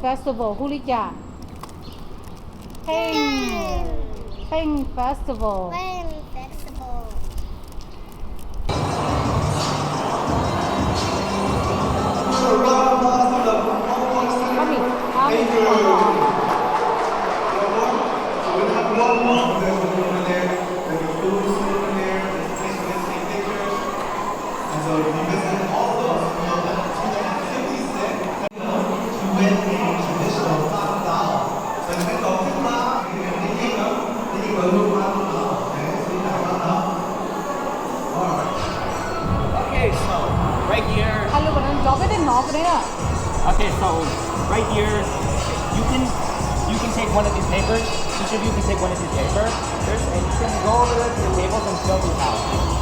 Festival hu li cas? Pheng, Pheng Festival. Okay, so right here. Hais lus Nplog peb thiaj hnov peb na. Okay, so right here, you can you can take one of these papers. Each of you can take one of these papers. There's, and you can go over there to the tables and fill these out.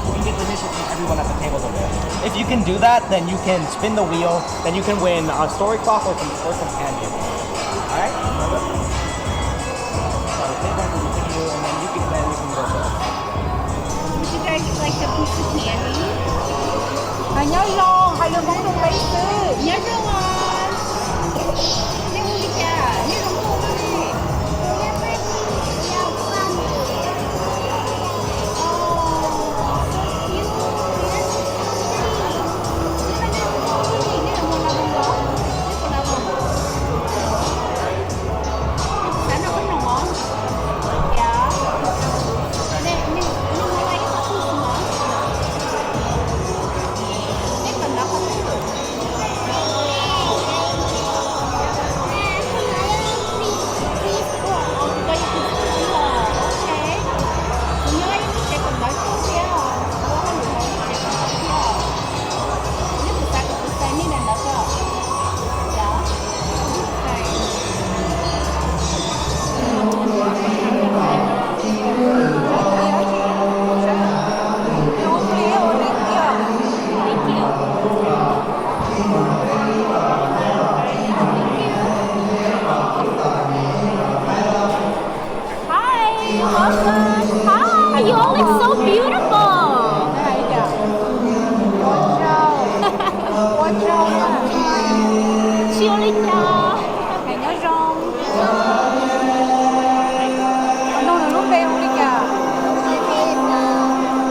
You can get permission from everyone at the tables over there. If you can do that, then you can spin the wheel. Then you can win a story clock or some or some candy. All right? So take one for the video, and then you can then you can go for it. Would you guys like a piece of candy? Hais nyob zoo, hais lus Hmoob rau peb xwb. Nyob zoo os. Nej hu li cas? Nej zoo nkauj ne. Hi, welcome. Hi, you all look so beautiful. Tsis ua li cas. Hais nyob zoo. Nug nws lub npe hu li cas?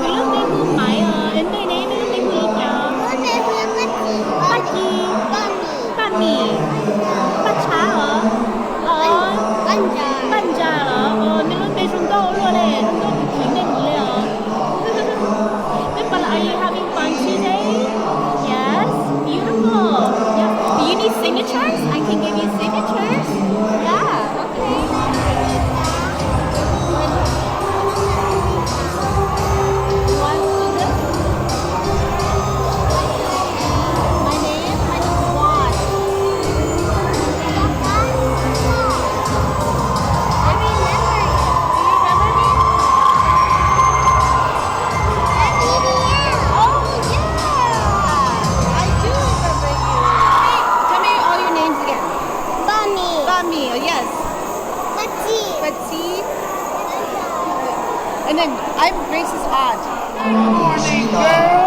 Nws lub npe hu Maiv os, es nej ne, nej lub npe hu li cas? Paj Ci, Paj Mim, Paj Tshab os, Paj Ntsa los, nej lub npe zoo nkauj luaj li, zoo nkauj kawg nkaus li os. Are you having fun today? Yes, beautiful. Yes. Do you need signatures? I can give you signatures. Yeah, okay. One, two, three. My name? My name is Juan. I remember you. Do you remember me? Oh, yeah. I do remember you. Hey, tell me all your names again. Bami. Bami, yes. Patsi. Patsi. And then I'm Grace's aunt. Good morning, girl.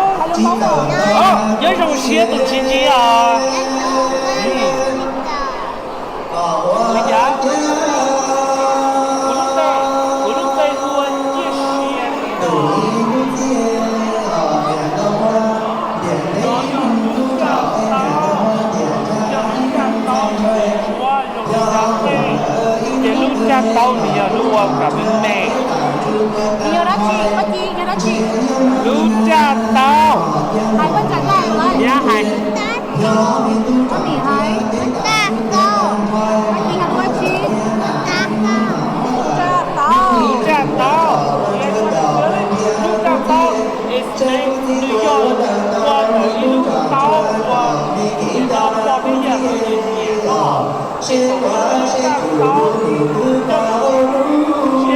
Nyob zoo siab tus tsis ntsia os. Li cas? Kuv lub npe, kuv lub npe hu ua Nyiaj Sia no. Nov yog lub caj taub, yog lub caj taub ua zoo li cas tej, ces lub caj taub nws yog lub ua kom me me. Yog dab tsi, Paj Ci, yog dab tsi? Lub caj taub. Hais Paj Ci hais. Paj Ci hais. Paj Ci hais dab tsi? Lub caj taub. Lub caj taub. Nws yog ua ntawm ib lub taub ua, nws yog poj lub yam nws nyiam nyiam no. Ces ua lub caj taub, coj siab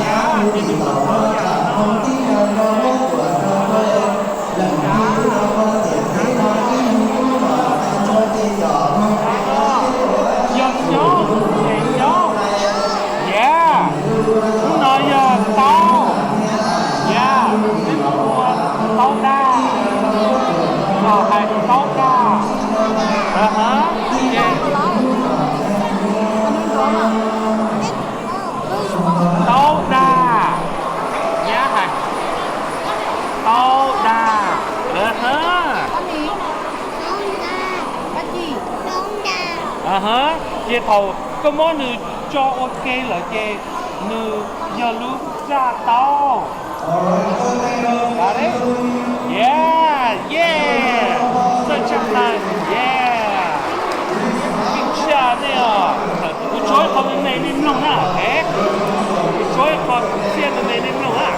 tshav ces nws pib ua tau yam li no lawm thiab lawm. Ces nws ua tau yam li no lawm thiab lawm. Aha, ces thaum koj muab nws tso ua ke lawm ces nws yog lub raj taub. Yeah, yeah, txawj tshaj plaws, yeah. Tsis tshaj nej os. Kuv tso ib qho me me nej mloog na, ok? Kuv tso ib qho txiaj me me nej mloog na.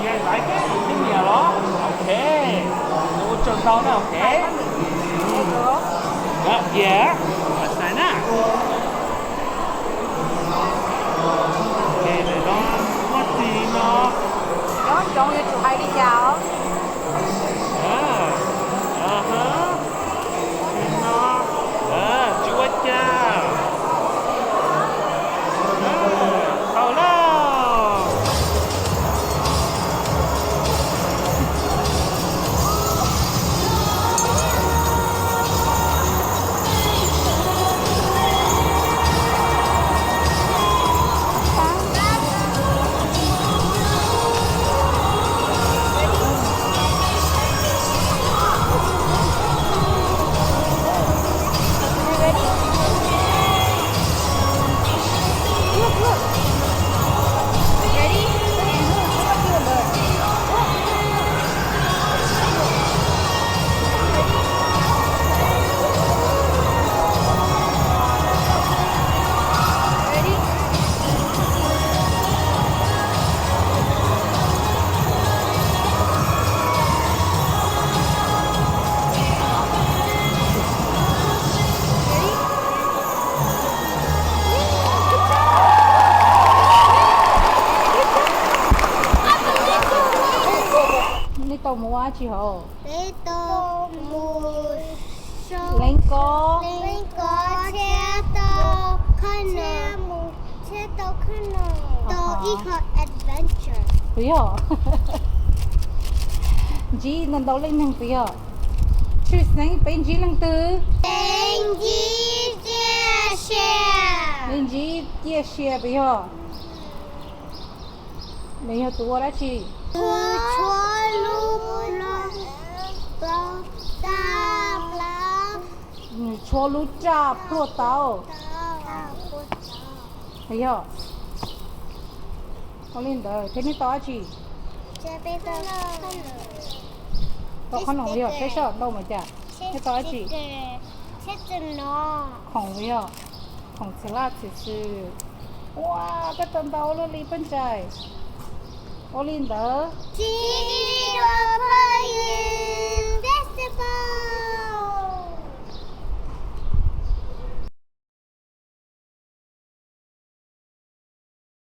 Yog laiv koj tus tib niam los? Ok. Ua tsaug ntau na, ok. Yog, xaiv na. Ok, no muaj txiv no. Cov coob yuav tsum hais li cas os? Aha. Tsis no, tsis ua cas. Tau lauj. Nej tau mus ua dab tsi hauv? Peb tau mus leej koob, leej koob thiab tau, thiab tau, tau ib qho adventure. Puas yog? Ntsib ntau ntau leej neeg puas yog? Tshwj xeeb peb ntsib leej twg? Peb ntsib ciaj sia. Peb ntsib ciaj sia puas yog? Nws yog tus ua dab tsi? Tus tshuab lub, nws tshuab lub raj pluaj taub. Puas yog? Ua li ntawd thiab nej tau dab tsi? Tau qhob noom yog saib soj ntau mas cas. Nej tau dab tsi? Khoom yog, khoom txhia laj txhia xwm. Ua, koj tau ntau luaj li peb ntshai. Ua li ntawd.